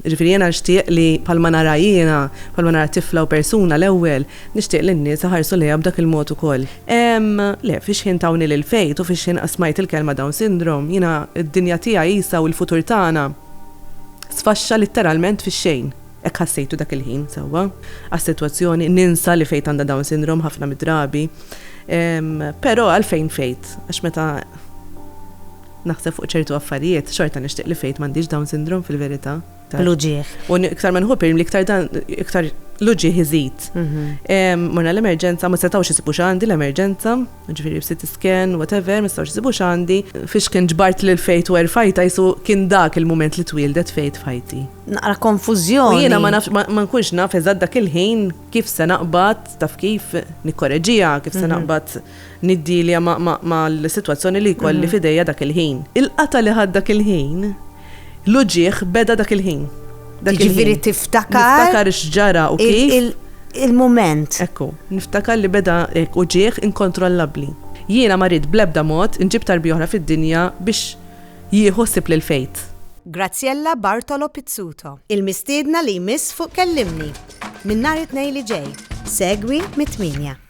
Jiġifieri jiena nixtieq li bħalma nara jiena, bħalma nara tifla u persuna l-ewwel, nixtieq li n-nies iħarsu lejha b'dak il-mod ukoll. Le, fix-xħin tawni lil Faith u fix-xħin smajt il-kelma Down Syndrome, jiena d-dinja tiegħi qisha u l-futur tagħna sfaxxa litteralment fix-xejn. Hekk ħassejtu dak il-ħin, sewwa. Għas-sitwazzjoni, ninsa li Faith għandha Down Syndrome ħafna mid-drabi. Però għalfejn Faith? Għax meta Naħseb fuq ċertu affarijiet, xorta nixtieq li Faith m'għandhiex Down syndrome fil-verità. L-uġigħ. U iktar ma nħu pirmli iktar dan iktar l-uġigħ iżid. Morna l-emerġenza, ma setgħux isibu x'għandi l-emerġenza, ġifieri CT scan, whatever, ma setgħux isibu x'għandi. Fiex kien ġbart lil Faith u erfajtha qisu kien dak il-mument li twieldet Faith f'ħajti. Naqra konfużjoni. U jiena ma nafx ma nkunx naf eżatt dak il-ħin kif se naqbad, taf kif, nikkoreġiha, kif se naqbad Niddilja mal-sitwazzjoni li jkolli f'idejja dak il-ħin. Il-qatgħa li ħadt dak il-ħin, l-uġigħ beda dak il-ħin. Jiġifieri tiftakar. Niftakar x'ġara u kif. Il-mument. Ekku, niftakar li beda hekk uġigħ inkontrollabbli. Jiena ma ridt bl-ebda mod inġib tarbija oħra fid-dinja biex jieħu ħsieb lil Faith. Graziella Bartolo Pizzuto, il-mistiedna li jmiss fuq Kellimni, minn nhar it-Tnejn li ġej. Segwi mit-tmienja.